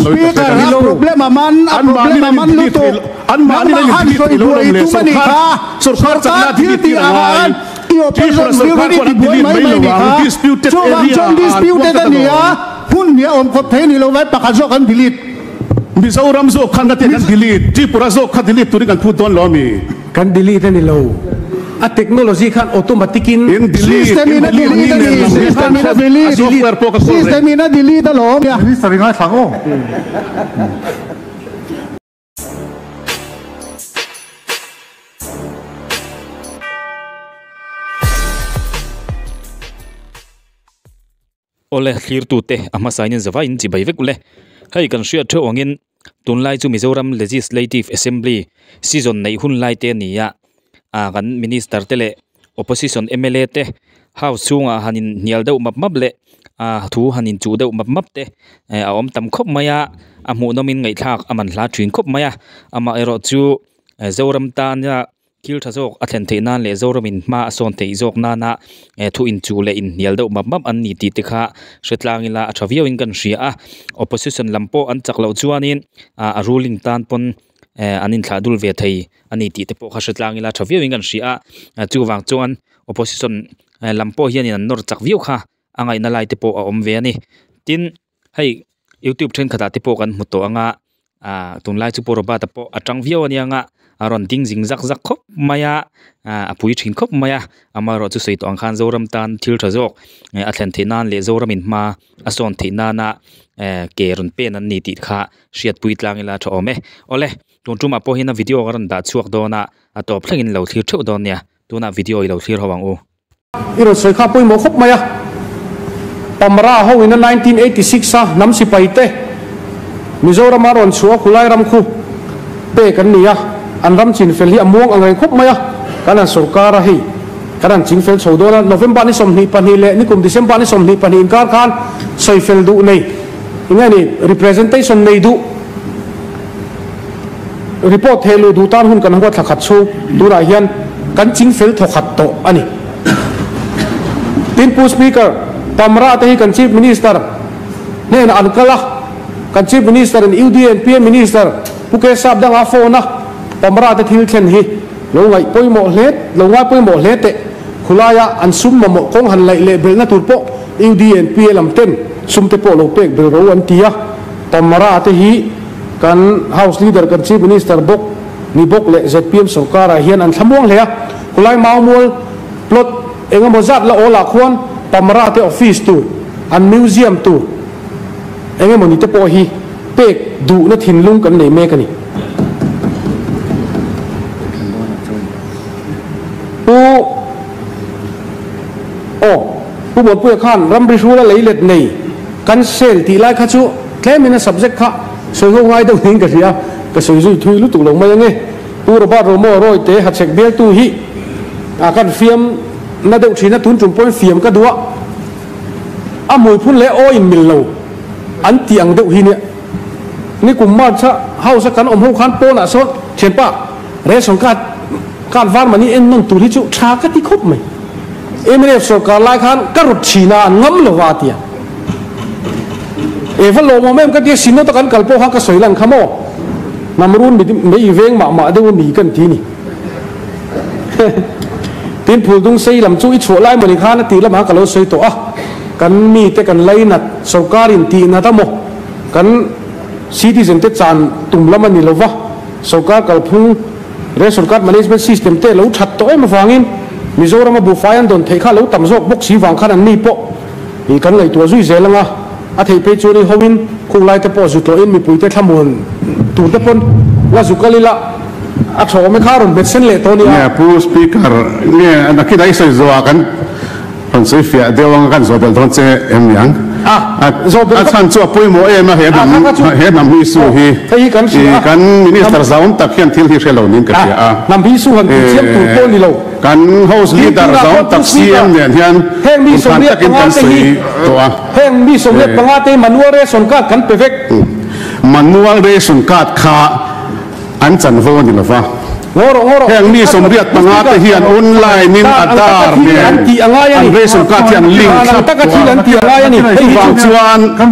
Speaker a problem a man a problem a man lutuk nangmah khan sawi buai i tum a nih kha sorkar thil tih ang ah khan i opposition rilru i ti buai mai mai nih kha chuvang chuan disputed a ni a hmun hnih a awm khawp thei a nih loh vai pakhat zawk an delete. Mizoram zawk khan ka ti kan delete Tripura zawk kha delete turin kan phut dawn lo ami? Kan delete a ni lo. A technology khan automatic in. In delete, System in a delete a ni, system in a delete, software pawh ka kawl reng. System in a delete alawm. Minister i ngaithla ang aw. Awle thlirtute a hmasain in zavai in chibai vek ule. Hei kan hriat theuh angin tunlai chu Mizoram Legislative Assembly season neih hun lai te a ni a, ah kan minister te leh opposition mla te house chhungah han in hnial deuh map map leh ah thu han in chuh deuh map map te eh a awm tam khawp mai a, a hmuhnawm in ngaihthlak a man hla thin khawp mai a, amaherawh chu Zoram tana Thil tha zawk a thlen theih nan leh Zoramin hma a sawn theih zawk nana eh thu inchuh leh inhnial deuh map map an ni tih te kha hre tlang ila a tha viau in kan hria a, opposition lam pawh an chak loh chuanin ah a ruling tan pawn eh an inthlah dul ve thei a ni tih te pawh kha hre tlang ila a tha viau in kan hria a, chuvang chuan opposition lam pawh hianin an nawr chak viau kha a ngaihna lai te pawh a awm ve a ni. Tin hei youtube thenkhatah te pawh kan hmu tawh ang a ah tunlai chu pawh robert a pawh a tang viau ania nga a rawn ding zing zak zak khawp mai a ah a pui thin khawp mai a amaherawh chu sawi tawh ang khan zoram tan thil tha zawk eh a thlen theih nan leh zoram in hma a sawn theih nana eh ke rawn pen an ni tih kha hriatpui tlang ila tha awm e awle tun tumah pawh hian a video ka rawn dah chhuak dawn a a tawp thlengin lo thlir theuh dawn nia tunah video i lo thlir ho ang u. I rawn sawi kha pawimawh khawp mai a. Pamra ho ina 1986 a hnam sipai te Mizorama rawn chhuah a khulai ram khu pek an ni a, an ram chinfel hi a muang ang reng khawp mai a, kan han sorkar a hei kan han chingfel chho dawn a, November ni 22 leh nikum December ni 22 inkar khan sawifel duh nei enge ni representation nei duh Report theh luh duh tan hun kan huat thla khat chhung tunah hian kan chingfel thawkhat tawh a ni. Tin Pu Speaker, Pamra te hi kan Chief Minister hnenah an kal a, kan Chief Minister in UDNP Minister Pu Kesap danga a phone a, Pamra te thil thlen hi lo ngaih pawimawh hle lo ngai pawimawh hle teh khulaia an sum mamawh kawng han laih leh belhna tur pawh UDNP lam ten sum te pawh lo pek bel ro an ti a, Pamra te hi Kan House Leader kan Chief Minister bawk ni bawk leh zpm sorkarah hian an thlamuang hle a, khulai Maumual plot eng emaw zat la awlah khuan Pamra te office tur, an museum tur eng emaw ni te pawh hi pek duhna thinlung kan nei mek a ni. Pu Aw, Pu Muanpuia khan ramri hrula leilet nei kan sel tih lai kha chu Tlemin a subject kha sawi ho ngai deuh niin ka hria, ka sawi zui thui lutuk lo mai ange. Pu Robert Romo Royte hachhek bialtu hi a kan fiam na deuh thin a, tun tum pawhin fiam ka duh a, a hmuiphun leh aw in mil lo an tih ang deuh hi nia. Nikum March a house a kan awm ho khan pawnah sawn thianpa ration card card var mani en nawn tur hi chu tha ka ti khawp mai. Mnf sorkar lai khan ka rawt thin a, an ngam lo va a ti a. E va lawmawm em ka tia Synod a kan kal pawh kha ka sawi lan kha maw? Hnam run mi mei veng mah mah deuh a mi kan ti ni. Tin Phuldung sei lam chu i chhuah lai mawni khan a tih lamah ka lo sawi tawh a, kan mite kan lainat sorkar in tih nat a maw? Kan citizen te chan tum lam a ni lo va, sorkar kalphung Ration Card Management System te lo that tawh em avangin Mizoram a buhfai an dawn theih kha lo tam zawk bawk si vang khan an ni pawh I kan ngaihtuah zui zel anga, a theih phei chuan i hoin khung lai te pawh zu tlawhin mipui te thlamuan tur te pawn la zu kal ila a tha awm e kha rawn hmet sen leh tawh nia. Nge Pu Speaker, nge nakin a i sawi zawhah kan rawn sawi fiah deuh anga kan zawh belh dawn che em ni ang? A, zawh belh A chhan chu a pawimawh em a he hnam, he hnam hi su hi. Hei hi kan hria a. Kan Minister zauawm tak hian thil hi hre lo niin ka hria a. Hnam hi su han tih chiam tur pawh ni lo. Kan House Leader zawng tak CM nen hian kumkhan takin kan sawi tawh a. Heng mi 25 te hi manual ration card kan pe vek. Manual ration card kha an chanvo a ni lova. Heng mi 85 te hian online in Aadhaar nen an ration card hi an link thlap tawh a, chuvang chuan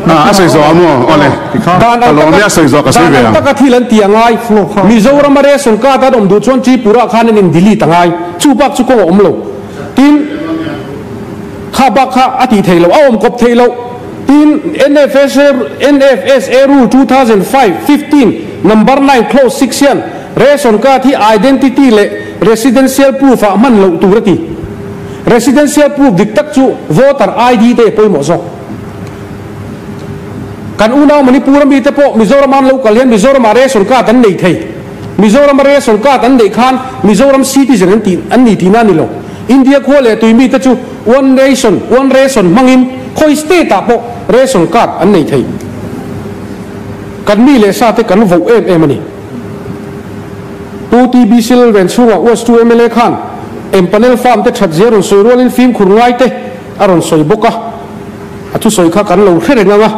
a sawi zawh a maw? Awle, ka lawm e a sawi zawh ka sawi ve ang. Dan ang taka thil an tih a ngai. Mizorama ration card an awm duh chuan Tripura khan an in delete a ngai. Chu bak chu kawng a awm lo. Tin, kha bak kha a tih theih loh, a awm kawp theih loh. Tin, NFSA, NFSA Rule 2005, 15, Number 9, Clause 6 hian ration card hi identity leh residential proof ah hman loh tur a ti. Residential proof dik tak chu voter ID te pawimawh zawk. Kan unau Manipur ami te pawh Mizoram an lo kal hian Mizoram ah ration card an nei thei. Mizoram a ration card an neih khan Mizoram citizen an tih an ni tihna a ni lo. India khua leh tui mite chu one nation, one ration hmangin khawi state ah pawh ration card an nei thei. Kan mi leh sa te kan voh em em a ni. Pu TB Silven chhungah West 2 mla khan empanel farm te that zia rawn sawi rualin fimkhur ngai te a rawn sawi bawk a. A thusawi kha kan lo hre reng ang a,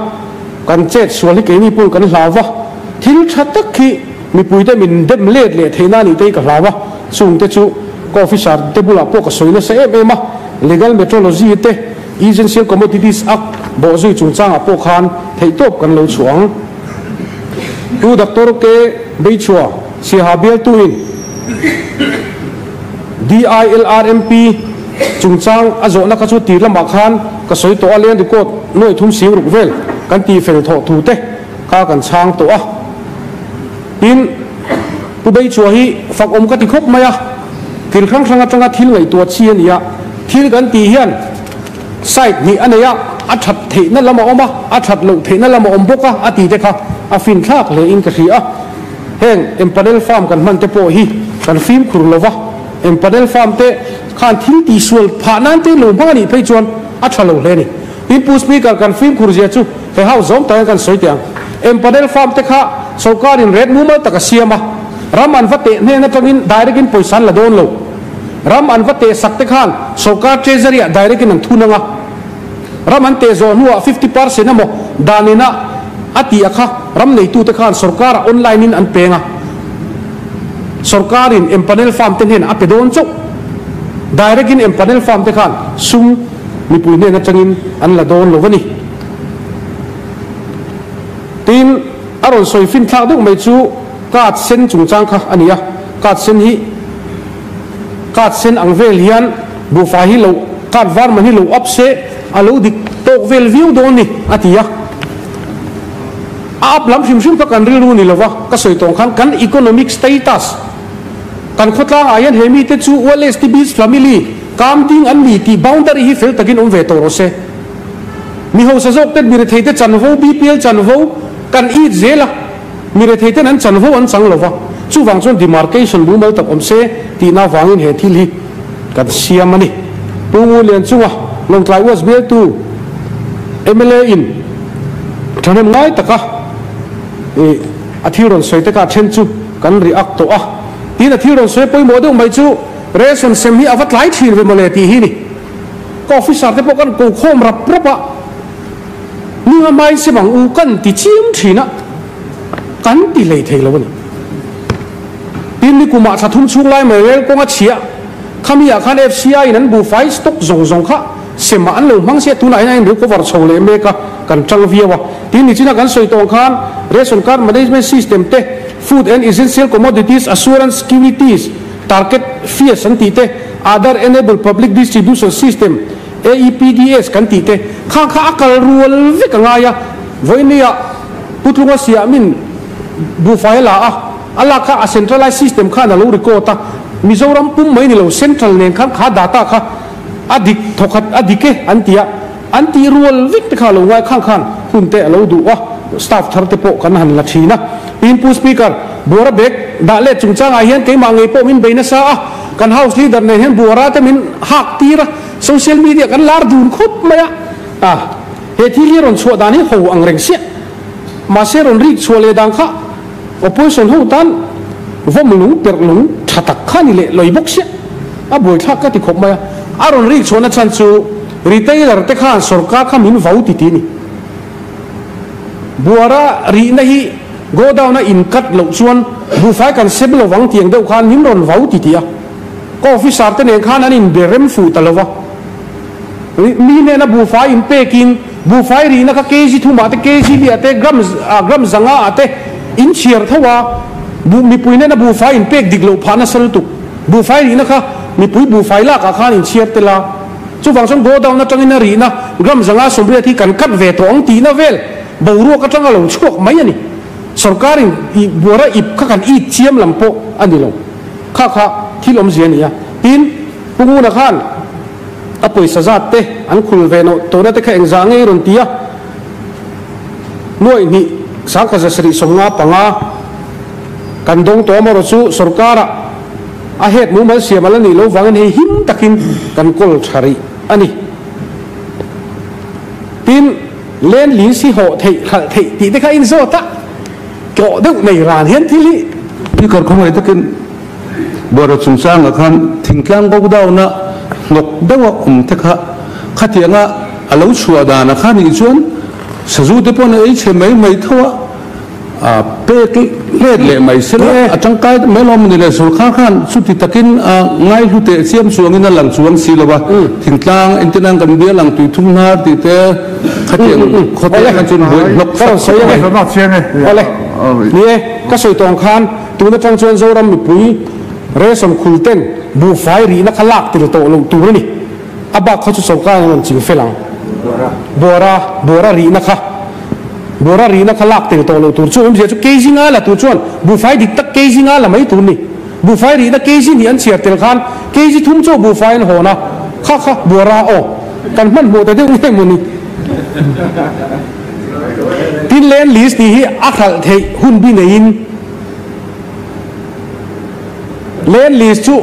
kan chet sual hi keini pawn kan hlau va, thil tha tak hi Mipuite min dem let leh theihna anih te hi ka hlau a, chungte chu ka officer te bulah pawh ka sawi nasa em em a, Legal Metrology te Essential Commodities Act bawhzui chungchangah pawh khan theihtawp kan lo chhuah ang. Pu Doctor K. Beichhua, Siaha bialtuin DILRMP chungchang a zawhna kha chu tir lamah khan ka sawi tawh a, land record nuaih thum sing ruk vel kan tihfel thawh thu te kha kan chhang tawh a. Tin, Pu Beichua hi fak awm ka ti khawp mai a, thil hrang hrang atanga thil ngaihtuah chi a ni a, thil kan tih hian side hnih a nei a, a that theihna lam a awm a, a that loh theihna lam a awm bawk a, a ti te kha a finthlak hle in ka hria a. Heng empanel farm kan hman te pawh hi kan fimkhur lo va, empanel farm te khan thil tihsual phah nan te lo hmang a nih phei chuan a tha lo hle a ni. Tin, Pu Speaker, kan fimkhur zia chu he house zawng takin kan sawi teh ang. Empanel farm te kha sorkarin ret mumal tak a siam a, ram an va teh hnen atangin direct in pawisa an la dawn lo. Ram an va teh sak te khan sorkar treasury ah direct in an thun ang a. Ram an teh zawh hnuah 50% emaw dan ina a tih a kha ram neitu te khan sorkar ah online in an peng a. Sorkarin empanel farm te hnenah a pe dawn chauh. Direct in empanel farm te khan sum mipui hnen atangin an la dawn lo a ni. Tin, a rawn sawi fin thlak deuh mai chu card sen chungchang kha a ni a, card sen hi card sen ang vel hian buhfai hi lo card var man hi lo up se a lo dik tawk vel viau dawn ni a ti a. A up lam hrim hrim kha kan rilru ni lova ka sawi tawng khan kan economic status kan khawtlangah hian he mite chu ULSTB's family kam ding an ni tih boundary hi fel takin awm ve tawh rawh se. Mi hausa zawk ten mi retheite chanvo, BPL chanvo, kan it zel a, mi retheiten an chanvo an chang lo va, chuvang chuan demarcation mumal tak awm se tihna avangin he thil hi kan siam a ni. Pu Ngu Lianchunga, Lawngtlai West bialtu mla in thahnem ngai taka a thil rawn sawi te kha a then chu kan react tawh a, tin a thil rawn sawi pawimawh deuh mai chu ration sem hi a va tlai thin ve mawle tih hi ni. Ka officer te pawh kan ko khawm rap rap a, Ninga hmain sem ang u kan ti chiam thin a, kan ti hlei thei lo a ni. Tin ni kumah thla thum chhung lai mai rel kawng a chhia, khami ah khan FCI in an buhfai stock zawng zawng kha sem ah an lo hmang sia, tunah hian a in recover chho leh mek a, kan tang viau a. Tin ni china kan sawi tawng khan Ration Card Management System te, Food and Essential Commodities Assurance Securities, Target Fees an tih te, Aadhaar Enable Public Distribution System, AEPDS, kan tih te kha kha a kal rual vek a ngai a. Vawinia Putlunga siah min buhfai a la a, a lak kha a centralized system khan a lo record a, Mizoram pum mai ni lo central nen khan kha data kha a dik thawkhat a dik e an ti a, an tih rual vek te kha a lo ngai khang khan hun te a lo duh a, staff thar te pawh kan han la thin a. Tin Pu Speaker, Buara bag dah let chungchangah hian keimah ngei pawh min bei nasa a, kan House Leader nen hian Buara te min hak tir a, social media kan lar dun khawp mai a, ah he thil hi rawn chhuah dan hi ho ang reng siah. Mahse rawn rik chhuah leh dan kha opposition ho tan vawm lung perh lung tha tak kha ni leh lawi bawk siah. A buaithlak ka ti khawp mai a, a rawn rik chhuahna chhan chu retailer te khan sorkar kha min vau ti ti ni. Buara rihna hi Godown a in cut loh chuan buhfai kan sem lovang tiang deuh khan min rawn vau ti tih a. Ka officer te nen khan an in be rem fuh ta lova. Mi hnena buhfai in pekin buhfai rihna kha kg thumah te kg liah te gram gram zanga ah te in chhiar tho a. Buh mipui hnena buhfai in pek dik loh phah nasa lutuk. Buhfai rihna kha mipui buhfai lakah khan in chhiar tel a. Chuvang chuan godown atangin a rihna gram zanga 80 hi kan cut ve tawh ang tihna vel boruak atanga lo chhuak mai a ni. Sorkarin i buara ip kha kan it chiam lam pawh a ni lo. Kha kha thil awmzia a ni a. Tin, Pu Nguna khan a pawisa zat te an khul ve nawh tawhna te kha engzah ngei rawn ti a, Nuaih hnih sangkhat zasarih 55 kan dawng tawh amarawh chu sorkarah a het mumal siam a la nih loh vangin hei him takin kan kawl tha rih a ni. Tin, Land lease hi hawh theih, hralh theih tih te kha a inzawt a, tlawh deuh nei ran hian thil hi. Speaker khawngaih takin Buara chungchangah khan thingtlang go down a hnawk deuh a awm te kha khatianga a lo chhuah danah khan nih chuan sazu te pawn a ei chhe mai mai tho a, A pek let leh mai se la, a tangkai mai lo maw ni le? Sorkar khan chuti takin a ngaihlu teh chiam chuangin a lang chuang si lo a, thingtlang entirnan kan bial ang tui thum hnar tih te khatiang khawte khan chuan buai hnawk sak khawp mai. Awle, ni e, ka sawi tawng khan tun atang chuan Zoram mipui ration khul ten buhfai rihna kha lak tel tawh loh tur a ni. A bak kha chu sorkar in a rawn ching fel ang. Buara, buara rihna kha. Bawra rihna kha lak tel tawh loh tur chu awmzia chu kg nga la tur chuan buhfai dik tak kg nga la mai tur ni. Buhfai rihna kg hnih an chhiar tel khan kg thum chaw buhfai an hawn a, kha kha Bawra aw kan hmanhmawh ta deuh nge maw ni. Tin land lease tih hi a hralh theih hun bi neiin land lease chu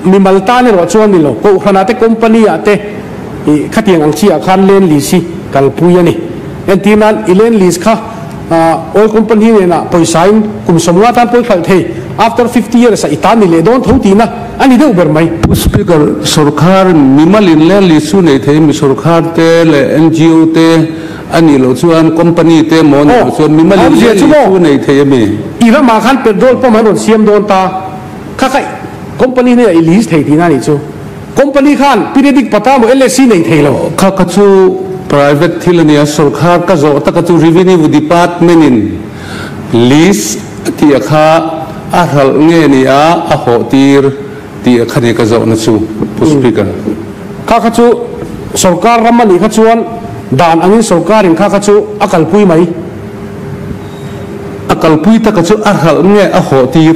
mimal tan erawh chuan ni lo, kohhranah te company ah te ih khatiang ang chi ah khan land lease hi kalpui a ni. Entir nan i land lease kha oil company hnenah pawisa in kum 50 tan pawi khalh thei, after 50 years ah i tan ni leh dawn tho tihna a ni deuh ber mai. Pu Speaker, sorkar mimal in land lease chu nei thei mi sorkar te leh NGO te a nih loh chuan company te maw nih loh chuan mimal in land lease chu nei thei a mi? I ramah khan petrol pump an rawn siam dawn ta. Kha kha company hnenah i lease thei tihna a nih chu. Company khan periodic pata maw LSC nei thei lo. Kha kha chu private thil a nia, sorkar ka zawh taka chu revenue department in lease a tih a kha a hralh nge ni a, a hawh tir tih a kha ni ka zawhna chu Pu Speaker. Kha kha chu sorkar ram a nih kha chuan dan angin sorkar in kha kha chu a kalpui mai. A kalpui taka chu a hralh nge a hawh tir?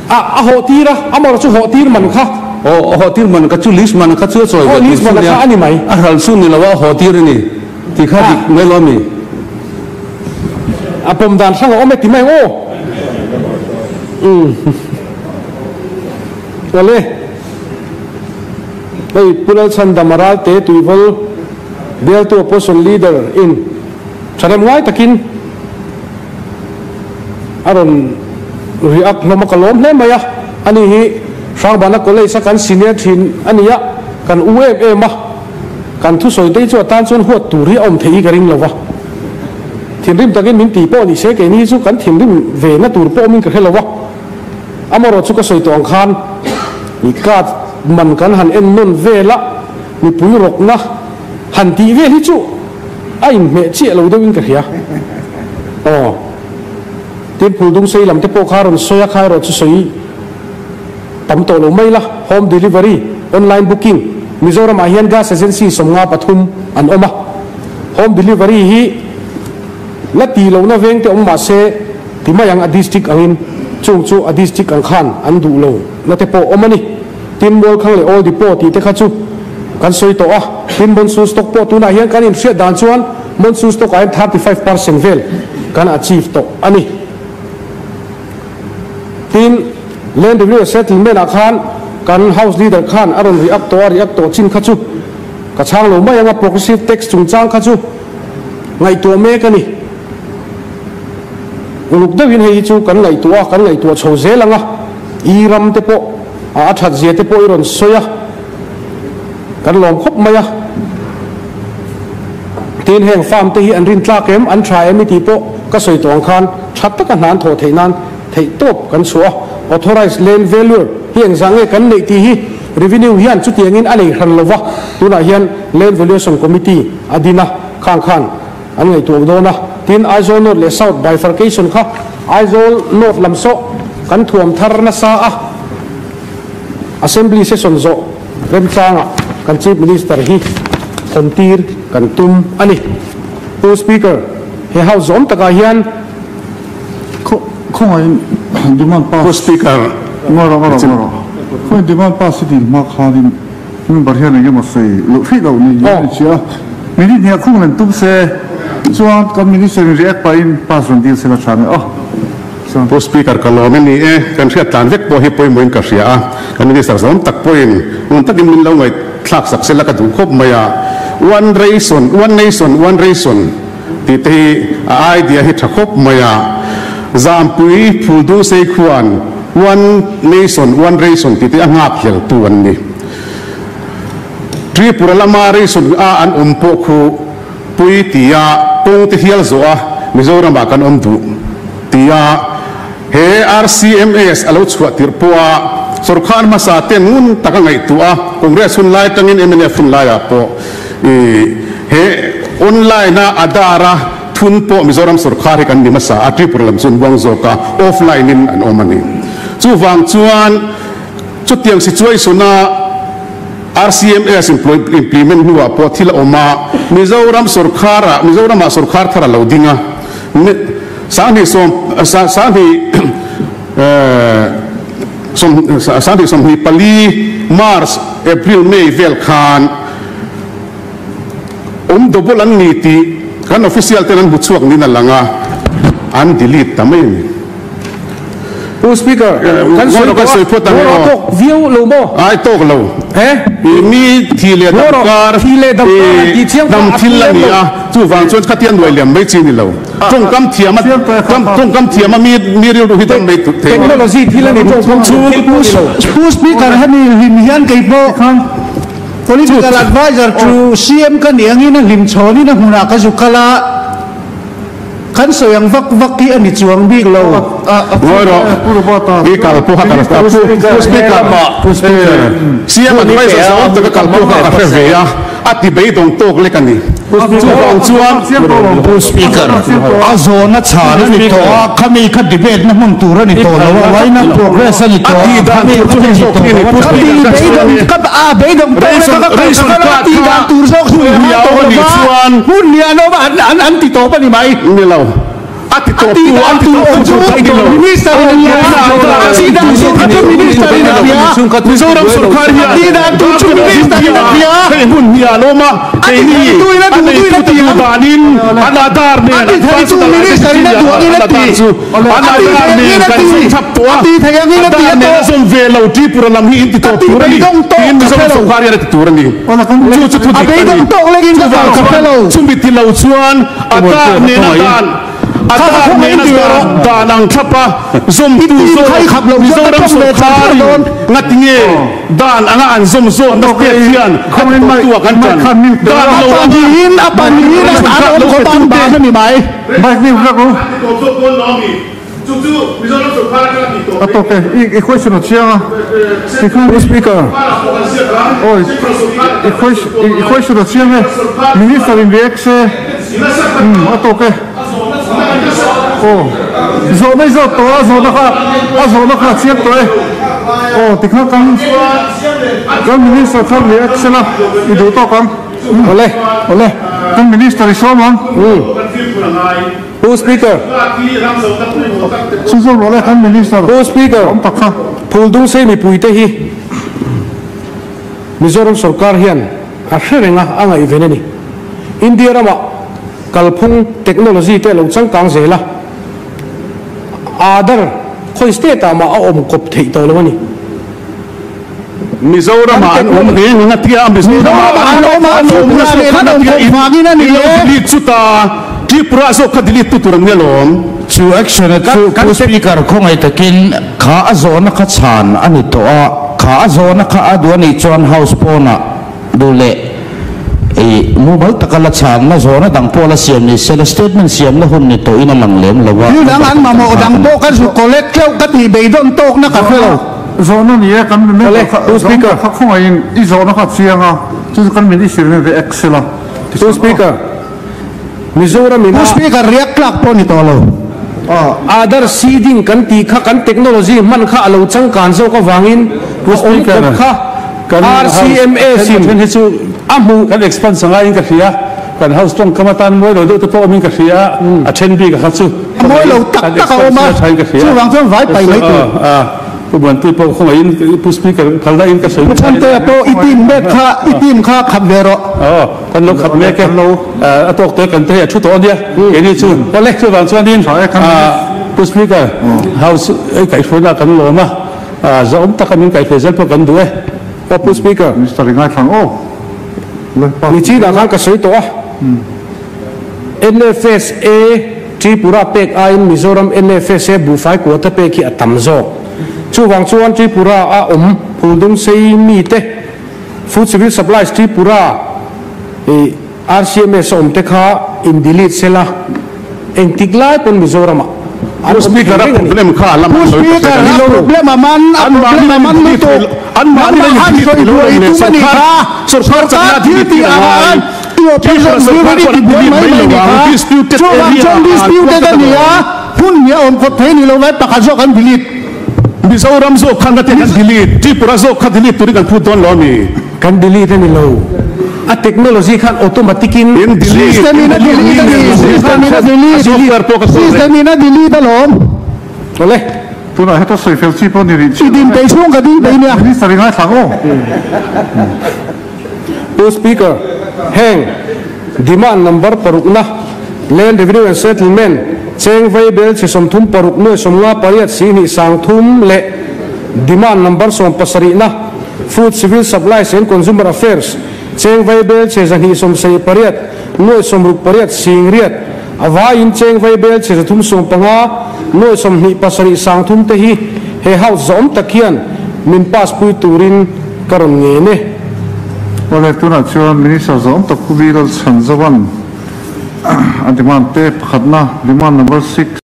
A, a hawh tir a, amawr chu hawh tir man kha. Aw, a hawh tir man kha chu list man kha chu a chawi ve tur chu nia. A ni mai. A hralh chu ni lo a, a hawh tir a ni tih kha dik mai lo a mi? A pawm dan hrang a awm e ti mai ang aw. Umm. Awle. Hei Pu Lalchhandama Ralte Tuivawl bialtu Opposition Leader in Thahnem ngai takin a rawn react hlawm a, ka lawm hle mai a, ani hi Hrangbana College a kan senior thin a ni a, kan u em em a, kan thusawi te hi chu a tan chuan huat tur hi a awm theih hi ka ring lo va, thinrim takin min ti pawh ni se keini hi chu kan thinrim ve na tur pawh awmin ka hre lo va, amarawh chu ka sawi tawh ang khan i card man kan han en nawn vel a, mipui rawkna han tih vel hi chu. A inhmeh chiah lo deuhin ka hria. Aw. Tin, Phuldung sei lam te pawh kha rawn sawi a, kha erawh chu sawi tam tawh lo mai la. Home delivery, online booking, Mizoramah hian gas agency 53 an awm a. Home delivery hi la tih lohna veng te awm mah se ti mai ang a district angin chung chu a district ang khan an duh lo na te pawh awm a ni. Tin, Mualkhang leh Old Depot tih te kha chu kan sawi tawh a, tin monsoon stock pawh tunah hian kan inhriat dan chuan monsoon stock ah hian 35% vel kan achieve tawh a ni. Tin, Land Revenue Settlement ah khan kan House Leader khan a rawn react tawh a, react tawh chin kha chu ka chhang lo mai ang a, progressive tax chungchang kha chu ngaihtuah mek a ni. Uluk deuhin hei hi chu kan ngaihtuah a, kan ngaihtuah chho zel ang a, i ram te pawh a that zia te pawh i rawn sawi a, kan lawm khawp mai a. Tin heng farm te hi an rin tlak em, an tha em i tih pawh ka sawi tawh ang khan tha taka hna an thawh theih nan theih tawp kan chhuah a. Authorised land valuer hi engzah nge kan neih tih hi Revenue hian chutiangin a nei hran lova, tunah hian Land Valuation Committee a din a, khang khan an ngaihtuah dawn a. Tin, Aizawl North leh South bifurcation kha Aizawl North lam sawh kan thuam thar nasa a, Assembly session zawh remchangah kan Chief Minister hi hawntir kan tum a ni. Pu Speaker, he House zawm takah hian. Khawngaihin demand pass. Pu Speaker. Ngaw rawh, ngaw rawh, ngaw rawh. Khawngaihin demand pass hi dil hma khanin member hian eng emaw sawi loh hrih loh ni hian a inchhia a. Minute hnih ah khung len tum se chuan kan minister in react pahin pass rawn dil se la tha mai aw. Chuan. Pu Speaker ka lawm e ni e, kan hriat tlan vek pawh hi pawimawhin ka hria a, kan minister zawm tak pawhin ngun takin min lo ngaihthlak sak se la ka duh khawp mai a. One ration, one nation, one ration. Tih te hi a idea hi tha khawp mai a, Zampui Phuldu Sei khuan One Nation One Ration tih te a nghak hlel tu an ni. Tripura lama ration a an awm pawh khu pui tia kawng te hial zawh a Mizoram ah kan awm duh tia he RCMS a lo chhuah tirh pawh a sawrkar hmasa ten ngun tak a ngaihtuah a, Congress hun lai atangin mnf hun laiah pawh I he online a Aadhaar a thun pawh Mizoram sawrkar hi kan ni hmasa a, Tripura lam chu an buang zawk a, offline in an awm a ni. Chuvang chuan chutiang situation a RCMS implement hnuah pawh thil a awm a, Mizoram sawrkar ah Mizoram ah sawrkar thar a lo ding a, Sanghnih sawm Sanghnih Sanghnih 24 March, April, May vel khan awm double an ni tih kan official ten an hmu chhuak niin a lang a, an delete ta mai a ni. Pu Speaker, kan sawi tawh a, ngaw rawh tawk viau lo maw? Ai tawk lo. He? Mi thi leh dam kar, dam thil a ni a, chuvang chuan khatia nuai liam mai chi ni lo. Tawngkam thiam a, tawngkam thiam a mi mi rilru hi dam mai thei. Technology thil a ni, tawngkam thiam thil pawh a ni lo. Pu Speaker, hemi hlim hian kei pawh Political Adviser to CM ka nih angin a hlim chhawnin a hmunah ka zu kal a, kan sawi ang vak vak hi a ni chuang bik lo. Ngawi rawh, i kal pawha kal a, Pu Speaker, CM Adviser zawng taka kal pawha ka hre ve a. A ti beidawng tawk lek a ni. Chuvang chuan. Pu Speaker, a zawhna chhan a ni tawh a, khami kha debate na hmun tur a ni tawh lo a, why not progress a ni tawh a, khami kha ni tawh lo a, ka ti beidawng ka a beidawng tawk lek a, ka kal ka kal a, tih dan tur zawk sawi a ngai tawh lo va, hmun lian awm a an an ti tawp a ni mai. Ni lo. A ti tawp tu, a ti tawp tu chu ka ni lo. Minister in a hria, a tih dan tur kha chu Minister in a hria. Mizoram sorkar hian a tih dan tur chu Minister in a hria. Hei hmun hi a lawm a, keini a neitu te duh danin an Aadhaar nen a ti thei chu Minister in a duangin a ti, an Aadhaar nen kan zawm chap tawh a, Aadhaar nen a zawm ve lo Tripura lam hi in ti tawp tur a ni tiin Mizoram sorkar hian a ti tur a ni. Chu chu thu dik a ni. Chuvang chuan chumi ti lo chuan Aadhaar nen a dan Aadhaar nen a dan dan ang thlap a zawmtu zawk Mizoram sorkar in ngatinge dan anga an zawm zawkna state hian a ti tawhtu ah kan tan dan lo anga ration card lo pe tu te A tawk e, i question a chiang a, Pu Speaker. Awi, i question a chiang e, Minister in react se, umm a tawk e. Aw, zawhna i zawt tawh a, zawhna kha, a zawhna kha a chiang tawh e. Aw, tikha kan kan Minister kha react se la, i duh tawk ang. Awle, awle. Kan Minister i sawm ang. Pu Speaker. Chhunzawm rawh le kan Minister. Pu Speaker. Awm tak kha. Phuldung sei mipuite hi Mizoram sorkar hian a hre reng a, a ngaihven a ni. India ramah kalphung technology te a lo changkang zel a, Aadhaar khawi state ah mah a awm kawp theih tawh lo a ni. Mizoram ah an awm reng ang a tia, Mizoram ah an awm a, an awm nasa khan a tia, in lo delete chu ta, Tripura zawk kha delete tu tur an nia lawm. Chu action a chu Pu Speaker khawngaih takin kha a zawhna kha chhan a ni tawh a, kha a zawhna kha a duh a nih chuan House pawnah duh leh. I mumal taka la chhanna zawhna dang pawh la siam ni se la statement siamna hun ni tawhin a lang lem lo a. Thil dang an mamawh dang pawh ka zu collect tleuh ka tih beidawn tawkna ka hre lo. Zawhna ni e, kan member kha zawhna kha khawngaihin i zawhna kha a chiang a, chu chu kan minister in react se la. Pu Speaker, Mizoram ina. Pu Speaker, react tlak pawh ni tawh lo. Aadhaar seeding kan tih kha kan technology hman kha a lo changkan zawk avangin a awm kawp kha RCMS in a hmuh. Kan expanse a ngaiin ka hria, kan house tawngkam atan mawi lo deuh te pawh awmin ka hria, a then bik a kha chu A mawi lo tak kan tak a awm expanse a, a thain ka hria. chuvang chuan vai pai mai tur. Pu Muanpui pawh khawngaihin Pu Speaker phalna in ka sawi Pu Chhantea pawh i team mek kha i team kha khap ve rawh. Aw, kan lo khap mek e. A tawk te kan te hei a thu tawh a nia keini chu. Awle, chuvang chuanin Pu Speaker, House ei kaihhruaina kan lawm a, zahawm taka min kaihhruai zel pawh kan duh e. Aw Pu Speaker. Minister i ngaithlang aw. Nichinah khan ka sawi tawh a, NFSA Tripura pek aiin Mizoram NFSA buhfai quota pek hi a tam zawk. Chuvang chuan Tripura a awm Phuldung sei mite Food Civil Supplies Tripura i RCMS a awm te kha in delete sela engtik lai pawn Mizoram ah an Pu awm thei Speaker a reng a ni. problem kha a lam Pu an sawi ta Speaker se a problem a man a problem a man lutuk Anmahni nangmah in han delete sawi thei lo buai lawm le tum a nih sorkar kha sorkar sorkar chakna thil delete tih tir a ah ngai khan i Tripura opposition sorkar view in i pawh an tibuai delete mai mai mai lo nih ang kha disputed chuvang area chuan ah an disputed kual a ta ni lo a ang. hun hi a awm khawp thei ni lo vai pakhat zawk an delete. Mizoram zawk khan ka ti kan delete, Tripura zawk kha delete turin kan phut dawn lo ami? Kan delete a ni lo, a technology khan automatic in. In delete, System in in a delete delete a ni, ni lo. system in a A delete, software pawh ka sawi reng. system in a delete alawm. Awle. Tunah heta sawi fel chi pawh ni rih I chiah lo din e. peih chhung ka ding peih nia. Minister i ngaithla ang aw. Pu Speaker, heng demand number parukna, Land Revenue and Settlement, cheng vei bel chhe 36 nuai 58 sihnih 30 leh demand number 17na, Food Civil Supplies and Consumer Affairs, cheng vei bel chhe 278 nuai 68 singriat, a vaiin cheng vei bel chhe 315 nuai 27 30 te hi he House zawm tak hian min pass pui turin ka rawn ngen e. Awle, tunah chuan Minister zawm tak Pu Bilal Chhanzovan a demand te pakhatna, demand number six.